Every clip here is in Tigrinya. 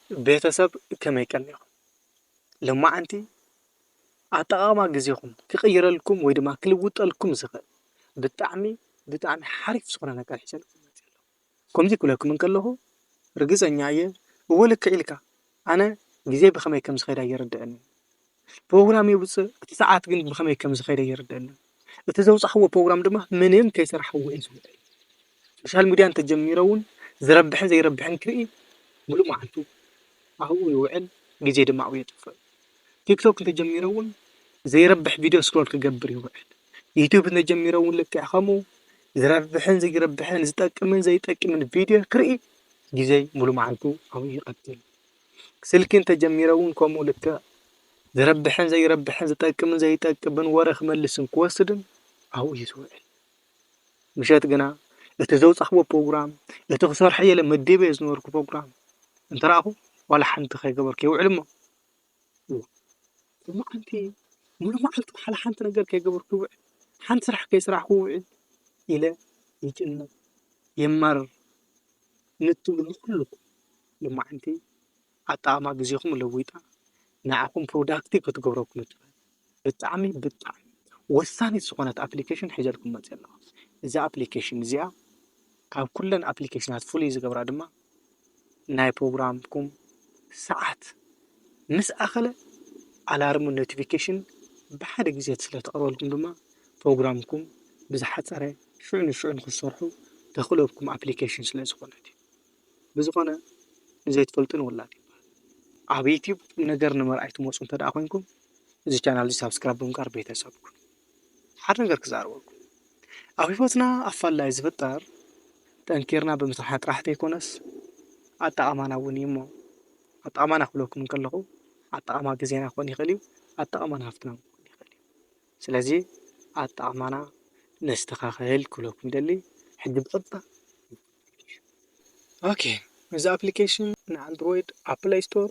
ቤተሰብ ከመይ ቀኒኹም? ሎማዓንቲ ኣጠቓቕማ ግዜኹም ክቕይረልኩም ወይ ድማ ክልውጠልኩም ዝኽእል ብጣዕሚ ብጣዕሚ ሓሪፍ ዝኾነ ነገር ሒዘልኩም መፂእ ኣለኹ። ከምዚ ክብለኩም እንከለኹ ርግፀኛ እየ እወ ልክዕ ኢልካ። ኣነ ግዜ ብኸመይ ከም ዝኸይድ ኣይርድአንን። ፕሮግራም የውፅእ፣ እቲ ሰዓት ግን ብኸመይ ከም ዝኸይድ ኣይርድአንን። እቲ ዘውፃሕዎ ፕሮግራም ድማ ምንም ከይሰራሕዎ እየ ዝውዕል። ሶሻል ሚድያ እንተጀሚረ እውን ዝረብሕን ዘይረብሕን ክርኢ ሙሉእ መዓልቱ ኣብኡ ይውዕል፣ ግዜ ድማ ኣብኡ የጥፍእ። ቲክቶክ እንተጀሚረ እውን ዘይረብሕ ቪድዮ ስክሮል ክገብር ይውዕል። ዩቱብ እንተጀሚረ እውን ልክዕ ከምኡ ዝረብሕን ዘይረብሕን ዝጠቅምን ዘይጠቅምን ቪድዮ ክርኢ ግዜይ ሙሉእ መዓልቱ ኣብኡ ይቐትል። ስልኪ እንተጀሚረ እውን ከምኡ ልክዕ ዝረብሕን ዘይረብሕን ዝጠቅምን ዘይጠቅምን ወረ ክመልስን ክወስድን ኣብኡ እዩ ዝውዕል። ምሸት ግና እቲ ዘውፃኽዎ ፕሮግራም እቲ ክሰርሖ እየ ኢለ መዲበዮ ዝነበርኩ ፕሮግራም እንተረኣኹ ዋላ ሓንቲ ከይገበርኩ ይውዕል እሞ እዋ፣ ሎማዓንቲ ሙሉእ መዓልቲ ዋላ ሓንቲ ነገር ከይገበርኩ ይውዕል፣ ሓንቲ ስራሕ ከይሰራሕኩ ይውዕል ኢለ ይጭነቕ፣ የማርር። ንትብሉ ኩልኩም ሎማዓንቲ ኣጠቓቕማ ግዜኹም ለዊጣ ንዓኹም ፕሮዳክቲቭ ክትገብረኩም እትኽእል ብጣዕሚ ብጣዕሚ ወሳኒት ዝኾነት ኣፕሊኬሽን ሒዘልኩም መፅእ ኣለኹ። እዛ ኣፕሊኬሽን እዚኣ ካብ ኩለን ኣፕሊኬሽናት ፍሉይ ዝገብራ ድማ ናይ ፕሮግራምኩም ሰዓት ምስ ኣኸለ ኣላርምን ኖቲፊኬሽን ብሓደ ግዜ ስለ ተቕርበልኩም ድማ ፕሮግራምኩም ብዝሓፀረ ሽዑ ንሽዑ ንክትሰርሑ ተኽእለኩም ኣፕሊኬሽን ስለ ዝኾነት እዩ። ብዝኾነ ንዘይትፈልጡ ንውላድ ይበሃል። ኣብ ዩቲዩብ ቁም ነገር ንምርኣይ ትመፁ እንተ ደኣ ኮይንኩም እዚ ቻናል እዚ ሳብስክራይብ ብምግባር ቤተሰብ ኩኑ። ሓደ ነገር ክዛረበኩም። ኣብ ህይወትና ኣፋላይ ዝፍጠር ጠንኪርና ብምስራሕና ጥራሕ ዘይኮነስ ኣጠቓቕማና እውን እዩ እሞ ኣጠቓቕማና ክብለኩም እንከለኹ ኣጠቓቕማ ግዜና ክኾን ይኽእል እዩ፣ ኣጠቓቕማና ሃፍትና እውን ክኾን ይኽእል እዩ። ስለዚ ኣጠቓቕማና ነስተኻኽል ክብለኩም ይደሊ። ሕጂ ብቐጥታ ኦኬ፣ እዚ ኣፕሊኬሽን ንኣንድሮይድ ኣብ ፕለይ ስቶር፣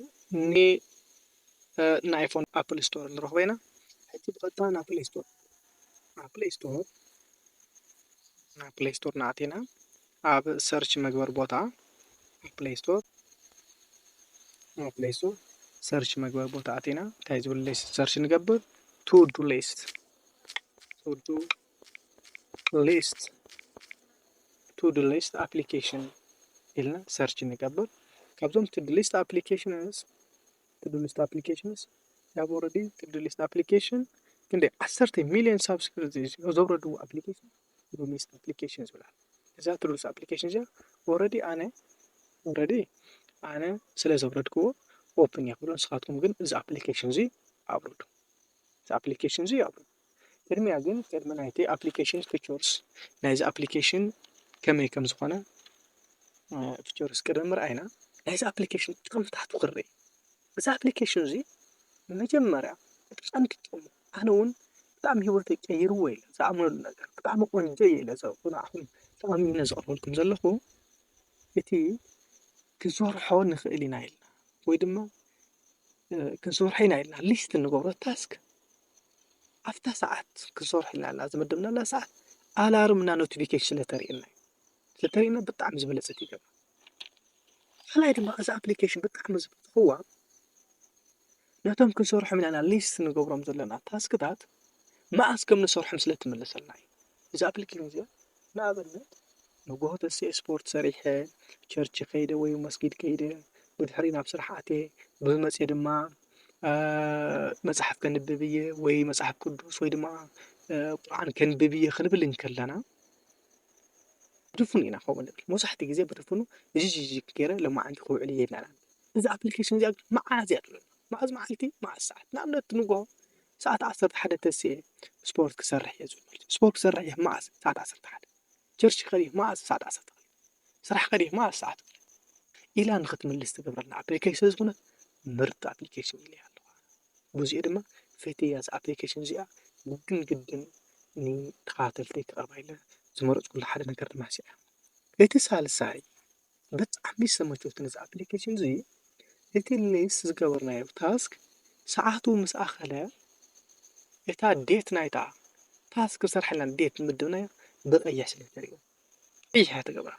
ንኣይፎን ኣፕል ስቶር ንረኽቦ ኢና። ሕጂ ብቐጥታ ናብ ፕለይ ስቶር ናብ ፕለይ ስቶር ናብ ፕለይ ስቶር ንኣቲና ኣብ ሰርች መግበር ቦታ ኣብ ፕለይ ስቶር ኣብ ፕለይ ስቶር ሰርች መግበር ቦታ ኣቲና እንታይ ዝብል ሊስት ሰርች ንገብር? ቱ ዱ ሊስት ቱ ዱ ሊስት ቱ ዱ ሊስት ኣፕሊኬሽን ኢልና ሰርች ንገብር። ካብዞም ቱ ዱ ሊስት ኣፕሊኬሽንስ ቱ ዱ ሊስት ኣፕሊኬሽንስ ያብ ኦረዲ ቱ ዱ ሊስት ኣፕሊኬሽን ክንደይ ዓሰርተ ሚሊዮን ሳብስክሪፕት ዘውረድዎ ኣፕሊኬሽን ቱ ዱ ሊስት ኣፕሊኬሽን ዝብላል። እዛ ቱ ዱ ሊስት ኣፕሊኬሽን እዚኣ ኦረዲ ኣነ ኦረዲ ኣነ ስለ ዘውረድክዎ ኦፕን እየ ክብሎ። ንስኻትኩም ግን እዚ ኣፕሊኬሽን እዚ ኣብርዱ። እዚ ኣፕሊኬሽን እዚ ኣብርዱ። ቅድሚያ ግን ቅድሚ ናይቲ ኣፕሊኬሽን ፊቸርስ ናይዚ ኣፕሊኬሽን ከመይ ከም ዝኾነ ፊቸርስ ቅድሚ ምርኣይና ናይዚ ኣፕሊኬሽን ጥቕምታት ክንርኢ። እዚ ኣፕሊኬሽን እዚ መጀመርያ እቲ ቀንዲ ጥቕሙ ኣነ እውን ብጣዕሚ ህይወተይ ቀይርዎ ኢለ ዝኣምነሉ ነገር ብጣዕሚ ቆንጆ እየ ኢለ ንዓኹም ተኣሚነ ዘቕርበልኩም ዘለኹ እቲ ክንሰርሖ ንኽእል ኢና ኢልና ወይ ድማ ክንሰርሖ ኢና ኢልና ሊስት እንገብሮ ታስክ ኣብታ ሰዓት ክንሰርሖ ኢና ኢልና ዝመደብናላ ሰዓት ኣላርም እና ኖቲፊኬሽን ስለተርእየና እዩ። ስለተርእየና ብጣዕሚ ዝበለፀት ይገብራ። ካልኣይ ድማ እዚ ኣፕሊኬሽን ብጣዕሚ ዝፈትኽዋ ነቶም ክንሰርሖም ኢና ሊስት ንገብሮም ዘለና ታስክታት መዓስ ከም ንሰርሖም ስለ ትምልሰልና እዩ። እዚ ኣፕሊኬሽን እዚኣ ንኣብነት ንጎሆ ተሲኤ ስፖርት ሰሪሐ ቸርች ከይደ ወይ መስጊድ ከይደ ብድሕሪ ናብ ስራሕ ኣትየ ብዝመፅእ ድማ መፅሓፍ ከንብብ እየ ወይ መፅሓፍ ቅዱስ ወይ ድማ ቁርኣን ከንብብ እየ ክንብል እንከለና ብድፉኑ ኢና ከምኡ ንብል። መብዛሕትኡ ግዜ ብድፉኑ እዚ ገይረ ሎማዓንቲ ክውዕል እየ ይብላና። እዚ ኣፕሊኬሽን እዚኣ ግን መዓዝ እያ ትብለና? መዓዝ መዓልቲ፣ መዓዝ ሰዓት? ንኣብነት ንጎሆ ሰዓት ዓሰርተ ሓደ ተሲኤ ስፖርት ክሰርሕ እየ ዝብል። ስፖርት ክሰርሕ እየ መዓዝ? ሰዓት ዓሰርተ ሓደ። ቸርች ክኸድ እየ መዓዝ? ሰዓት ዓሰርተ ክልተ። ስራሕ ክኸድ እየ መዓዝ? ሰዓት ኢላ ንክትምልስ ትገብረልና ኣፕሊኬሽን ስለ ዝኾነት ምርጥ ኣፕሊኬሽን ኢለ ኣለኹ። ብዙየ ድማ ፈትየያ እዛ ኣፕሊኬሽን እዚኣ ግድን ግድን ንተኸታተልተይ ክቐርባ ኢለ ዝመረፅኩሉ ሓደ ነገር ድማ እዚኣ። እቲ ሳልሳይ ብጣዕሚ ዝተመቸወትኒ እዛ ኣፕሊኬሽን እዚ እቲ ሊስት ዝገበርናዮ ታስክ ሰዓቱ ምስ ኣኸለ እታ ዴት ናይታ ታስክ ዝሰርሐልና ዴት ምድብናዮ ብቐይሕ ስለ ተርእዮ ቀይሕ እያ ትገብራ።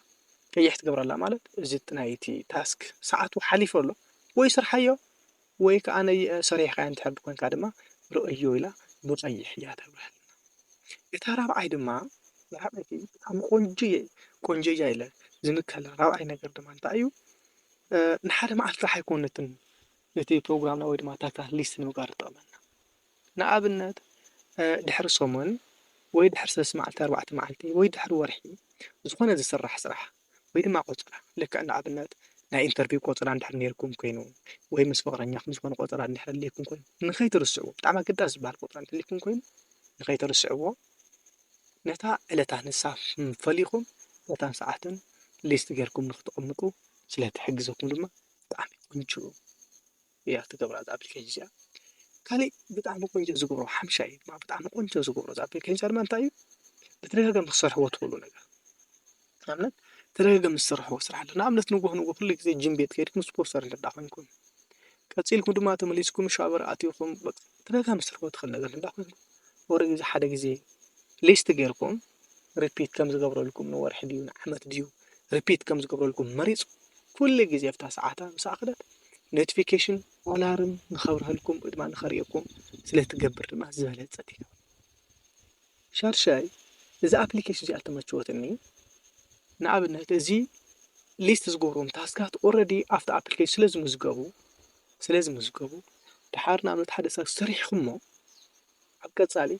ቀይሕ ትገብረላ ማለት እዚ ናይቲ ታስክ ሰዓቱ ሓሊፉ ኣሎ ወይ ስርሓዮ ወይ ከዓ ነይ ሰሪሕካዮ እንድሕር ኮይንካ ድማ ርእዮ ኢላ ብቐይሕ እያ ተብርሃልና። እታ ራብዓይ ድማ ራብዐይቲ ብጣዕሚ ቆንጅየ ቆንጀያ ኢለ ዝምከላ ራብዓይ ነገር ድማ እንታይ እዩ? ንሓደ መዓልቲ ጥራሕ ኣይኮነትን ነቲ ፕሮግራምና ወይ ድማ ታክታት ሊስት ንምግባር ትጠቕመና። ንኣብነት ድሕሪ ሰሙን ወይ ድሕሪ ሰለስተ መዓልቲ ኣርባዕተ መዓልቲ ወይ ድሕሪ ወርሒ ዝኾነ ዝስራሕ ስራሕ ወይ ድማ ቆፀራ ልክዕ ንኣብነት ናይ ኢንተርቪው ቆፀራ እንድሕር ነይርኩም ኮይኑ ወይ ምስ ፍቕረኛኹም ዝኾነ ቆፀራ እንድሕር ኣድልየኩም ኮይኑ ንኸይትርስዕዎ ብጣዕሚ ኣገዳሲ ዝበሃል ቆፀራ እንተልይኩም ኮይኑ ንኸይትርስዕዎ ነታ ዕለታ ንሳ ፈሊኹም ቦታን ሰዓትን ሊስት ጌርኩም ንክትቕምጡ ስለ ትሕግዘኩም ድማ ብጣዕሚ ቆንጆ እያ ትገብራ እዛ ኣፕሊኬሽን እዚኣ። ካሊእ ብጣዕሚ ቆንጆ ዝገብሮ ሓምሻይ ድማ ብጣዕሚ ቆንጆ ዝገብሮ እዛ ኣፕሊኬሽን እዚኣ ድማ እንታይ እዩ ብተደጋጋሚ ክሰርሕዎ ትኽእሉ ነገር ንኣብነት ተደጋጋሚ ዝሰርሕዎ ስራሕ ኣሎ ንኣብነት ንጎህ ንጎ ኩሉ ግዜ ጅም ቤት ከይድኩም ስፖርት ሰር እንዳ ኮይንኩም ቀፂልኩም ድማ ተመሊስኩም ሻወር ኣቲኹም ተደጋጋሚ ዝሰርሕዎ ትኽእል ነገር እንዳ ኮይንኩም ወረ ግዜ ሓደ ግዜ ሊስት ጌርኩም ሪፒት ከም ዝገብረልኩም ንወርሒ ድዩ ንዓመት ድዩ ሪፒት ከም ዝገብረልኩም መሪፁ ኩሉ ግዜ ኣብታ ሰዓታ ምስ ኣኸለት ኖቲፊኬሽን ኣላርም ንኸብርሀልኩም ወይ ድማ ንኸርእየኩም ስለ ትገብር ድማ ዝበለፀት ይገብር። ሻድሻይ እዛ ኣፕሊኬሽን እዚኣ ተመችወትኒ። ንኣብነት እዚ ሊስት ዝገብሮም ታስካት ኦረዲ ኣብቲ ኣፕሊኬሽን ስለ ዝምዝገቡ ስለ ዝምዝገቡ ድሓር ንኣብነት ሓደ ሰብ ሰሪሕኹሞ ኣብ ቀፃሊ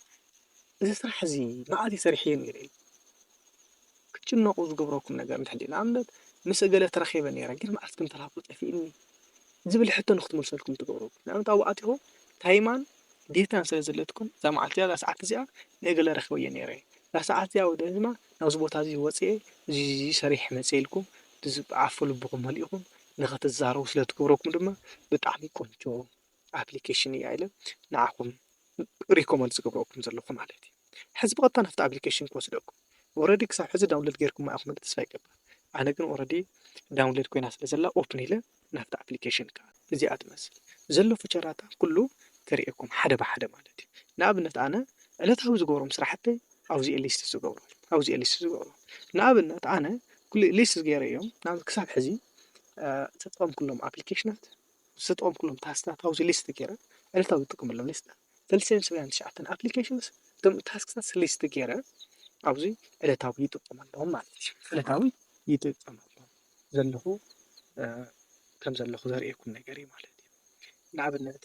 እዚ ስራሕ እዚ መዓዝ ሰሪሐዮ ነይረ ክትጭነቑ ዝገብረኩም ነገር እንድሕር ድዩ ንኣብነት ምስ እገለ ተራኺበ ነይረ ግን መዓዝ ከም ተራኸብኩ ጠፊእኒ ዝብል ሕቶ ንክትመልሰልኩም ትገብረኩም ንኣብነት ኣብኡ ኣቲኹም ታይማን ዴታን ስለ ዘለትኩም እዛ መዓልቲ እዚኣ እዛ ሰዓት እዚኣ ንእገለ ረኺበዮ ነይረ እዛ ሰዓት እዚኣ ወደ ድማ ናብዚ ቦታ እዚ ወፅኤ እዚ እዚ ሰሪሕ መፅእ ኢልኩም ብኣፎ ልብኹም መሊእኹም ንኸትዛረቡ ስለ ትገብረኩም ድማ ብጣዕሚ ቆንጆ ኣፕሊኬሽን እያ ኢለ ንዓኹም ሪኮመንድ ዝገብረኩም ዘለኹ ማለት እዩ። ሕዚ ብቐጥታ ናብቲ ኣፕሊኬሽን ክወስደኩም። ኦረዲ ክሳብ ሕዚ ዳውንሎድ ጌርኩማ ኢኹም ተስፋ ይገብር። ኣነ ግን ኦረዲ ዳውንሎድ ኮይና ስለ ዘላ ኦፕን ኢለ ናብቲ ኣፕሊኬሽን ከኣ እዚኣ ትመስል ዘሎ ፍቸራታ ኩሉ ከርእየኩም ሓደ ብሓደ ማለት እዩ። ንኣብነት ኣነ ዕለታዊ ዝገብሮም ስራሕተይ ኣብዚ ሊስት ዝገብሮ ኣብዚ ሊስት ዝገብሮ ንኣብነት ኣነ ኩሉ ሊስት ገይረ እዮም ናብ ክሳብ ሕዚ ተጠቐምኩሎም ኣፕሊኬሽናት ዝተጠቐምኩሎም ታስክታት ኣብዚ ሊስት ገይረ ዕለታዊ ዝጥቀመሎም ሊስት ሰለስተ ሚእትን ሰብዓን ትሽዓተን ኣፕሊኬሽንስ እቶም ታስክታት ሊስት ገይረ ኣብዚ ዕለታዊ ይጥቀመሎም ማለት እዩ። ዕለታዊ ይጥቀመሎም ዘለኹ ከም ዘለኹ ዘርእየኩም ነገር እዩ ማለት እዩ። ንኣብነት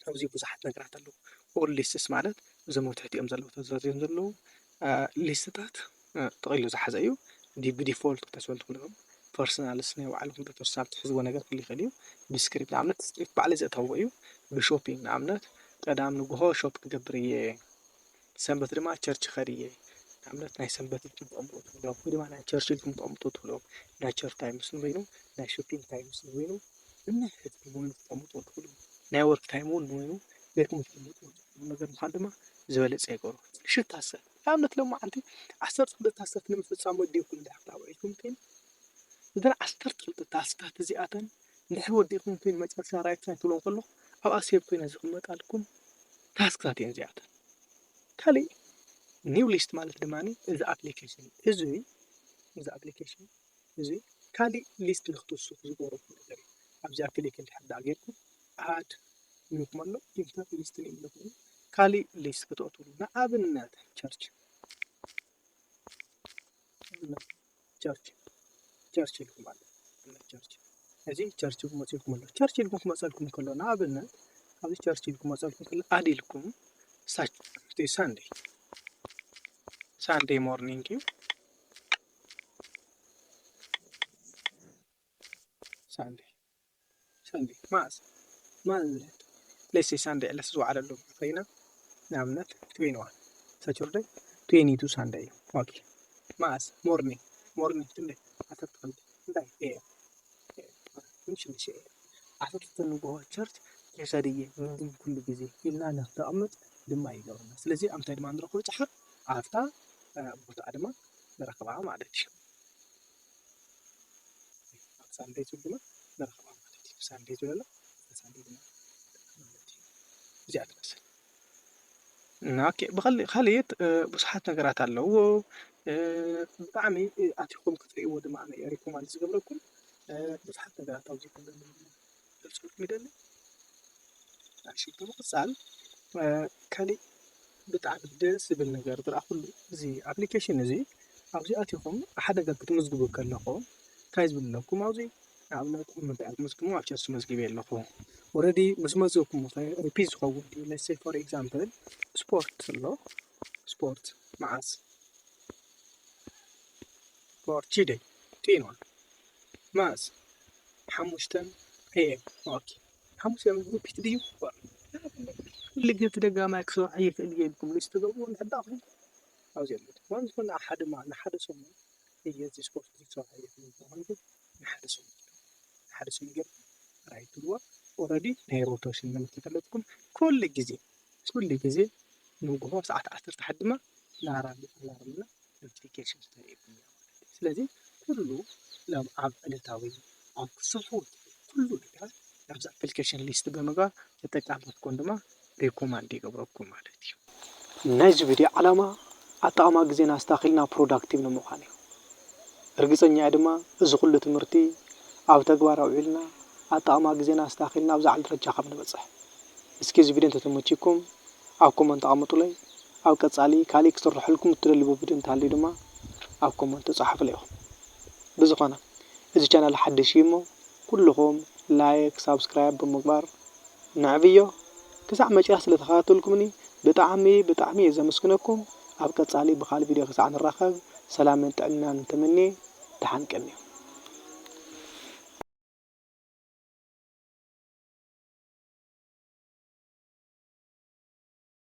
ኣብዚ ብዙሓት ነገራት ኣለዉ። ኦል ሊስትስ ማለት እዞም ኣብ ትሕቲኦም ዘለዉ ተዘርዚሮም ዘለዉ ሊስትታት ጠቕሊሉ ዝሓዘ እዩ። ብዲፎልት ክተስበሉ ትኽእሉ እዮም። ፐርሰናልስ ናይ ባዕልኹም ፐርሰናል ትሕዝዎ ነገር ክህሉ ይኽእል እዩ። ብስክሪፕት ንኣብነት ስክሪፕት ባዕለይ ዘእተዎ እዩ። ብሾፒንግ ንኣብነት ቀዳም ንግሆ ሾፕ ክገብር እየ፣ ሰንበት ድማ ቸርች ክኸድ እየ። ንኣብነት ናይ ሰንበት ኢልኩም ተቐምጥዎ ትኽእሉ እዮም፣ ወይ ድማ ናይ ቸርች ኢልኩም ተቐምጥዎ ትኽእሉ እዮም። ናይ ቸርች ታይምስ ንበይኑ፣ ናይ ሾፒንግ ታይምስ ንበይኑ፣ ነንሕድሕድኩም እውን ክትቀምጥዎ ትኽእሉ እዮም። ናይ ወርክ ታይም እውን ንበይኑ ጌርኩም ክትቀምጥዎ ትኽእሉ ነገር ምዃኑ ድማ ዝበለጸ ይገብሮ። ምሽት ታስክ ንኣብነት ሎማዓንቲ ዓሰርተ ክልተ ታስክ ንምፍጻም ወዲእኩም እንድሕር ተባዒልኩም ግን እዘን ዓሰርተ ክልተ ታስክታት እዚኣተን እንድሕር ወዲእኩም ግን መጨረሻ ራይት ሳይድ ትብሎም ከለኹ ኣብኣ ሴቭ ኮይነ ዝቕመጣልኩም ታስክታት እየን እዚኣተን። ካሊእ ኒው ሊስት ማለት ድማ እዚ ኣፕሊኬሽን እዚ እዚ ኣፕሊኬሽን እዚ ካሊእ ሊስት ንክትውስኹ ዝገብረኩም ነገር እዩ። ኣብዚኣ ክሊክ እንድሕር ደኣ ጌርኩም ኣድ ኢልኩም ኣሎ ኢንተር ሊስት ኢልኩም ካሊእ ሊስት ክትኣትውሉ ንኣብነት ቸርች ቸርች ቸርች ኢልኩም ኣሎ ቸርች እዚ ቸርች ክመፅልኩም ኣሎ ቸርች ኢልኩም ክመፀልኩም ከሎ ንኣብነት ኣብዚ ቸርች ኢልኩም ክመፀልኩም ከሎ ኣድ ኢልኩም ሳንዴ ሳንዴ ሞርኒንግ እዩ ሳንዴ ሳንዴ ማስ ማስ let's say ሳንዴ ዕለት ዝወዓለሉ ኮይና ንኣብነት ትዌኒ ዋን ሳቹርደይ ትዌኒ ቱ ሳንዴ እዩ። ኦኬ ማስ ሞርኒንግ ሞርኒንግ ክንደይ ዓሰርተ ክልተ እንታይ ኤ ኤም ትንሽ ትንሽ ኤ ኤም ዓሰርተ ክልተ ንግሆ ቸርች ይኸድ እየ ምንድን ኩሉ ግዜ ኢልና ነተቐምጥ ድማ ይገብርና። ስለዚ ኣብ እንታይ ድማ ንረኽቦ ጨሓር ኣብታ ቦታኣ ድማ ንረኽባ ማለት እዩ። ሳንዴ ትብል ድማ ንረኽባ ማለት እዩ። ሳንዴ ትብል ኣላ ሳንዴ ድማ ማለት እዩ። እዚኣ ትመስል ኦኬ ብኻልእ ብዙሓት ነገራት ኣለውዎ። ብጣዕሚ ኣቲኹም ክትርእይዎ ድማ ኣነ እየ ሪኮማንድ ዝገብረኩም። ብዙሓት ነገራት ኣብዚ ገልጽ ሚደሊ ኣሽ ብምቕጻል ካሊእ ብጣዕሚ ደስ ዝብል ነገር ዝረኣኹሉ እዚ ኣፕሊኬሽን እዚ ኣብዚ ኣቲኹም ሓደ ነገር ክትምዝግቡ ከለኹም እንታይ ዝብል ኣለኩም ኣብዚ ንኣብነት ኣብ ምንታይ ክትምዝግቡ ኣብ ቸስ መዝግብ ኣለኹ ኦረዲ ምስ መዘኩም ሪፒት ዝኸውን ድዩ ለሴ ፎር ኤግዛምፕል ስፖርት ኣሎ ስፖርት መዓስ for today ጢንዋ መዓስ ሓሙሽተን ኤ ኤም ኦኬ ሓሙስ እዮም ሪፒት ድዩ ኩሉ ግዜ ተደጋማይ ክሰርሖ ይኽእል እየ ኢልኩም ሊስት ትገብሩ ንሕዳኹም ኣብዚ ኣለዉ ዋን ዝኾነ ሓደ ማ ንሓደ ሰሙን እየ እዚ ስፖርት ክሰርሖ እየ ንሓደ ሰሙን ንሓደ ሰሙን ገር ራይትዋ ኦረዲ ናይ ሮቴሽን ምልክት ኣለኩም ኩሉ ግዜ ኩሉ ግዜ ንግሆ ሰዓት ዓሰርተ ሓደ ድማ ናራ ኣላርምና ኖቲፊኬሽን ተርእየኩም እያ ማለት እዩ። ስለዚ ኩሉ ሎም ኣብ ዕለታዊ ኣብ ክሰርሑ ኩሉ ነገራት ናብዚ ኣፕሊኬሽን ሊስት ብምግባር ተጠቃሚ ክትኮን ድማ ሪኮማንድ ይገብረኩም ማለት እዩ። ናይዚ ቪድዮ ዓላማ ኣጠቓቕማ ግዜና ኣስተኻኺልና ፕሮዳክቲቭ ንምዃን እዩ። ርግፀኛ እየ ድማ እዚ ኩሉ ትምህርቲ ኣብ ተግባር ኣውዒልና ኣጠቓቕማ ግዜና ኣስተኻኺልና ኣብ ዝዓሊ ደረጃ ካብ ንበፅሕ። እስኪ እዚ ቪድዮ እንተተመቺኩም ኣብ ኮመንት ኣቐምጡለይ። ኣብ ቀፃሊ ካሊእ ክስርሐልኩም እትደልይዎ ቪድዮ እንተሃልዩ ድማ ኣብ ኮመንት ፃሓፉለይ ኢኹም። ብዝኾነ እዚ ቻናል ሓድሽ እዩ እሞ ኩልኹም ላይክ ሳብስክራይብ ብምግባር ነዕብዮ። ክሳዕ መጨረሻ ስለተኸታተልኩምኒ ብጣዕሚ ብጣዕሚ እየ ዘመስግነኩም። ኣብ ቀፃሊ ብኻሊእ ቪድዮ ክሳዕ ንራኸብ ሰላምን ጥዕናን ተመንየ። ደሓን ቀንዩ።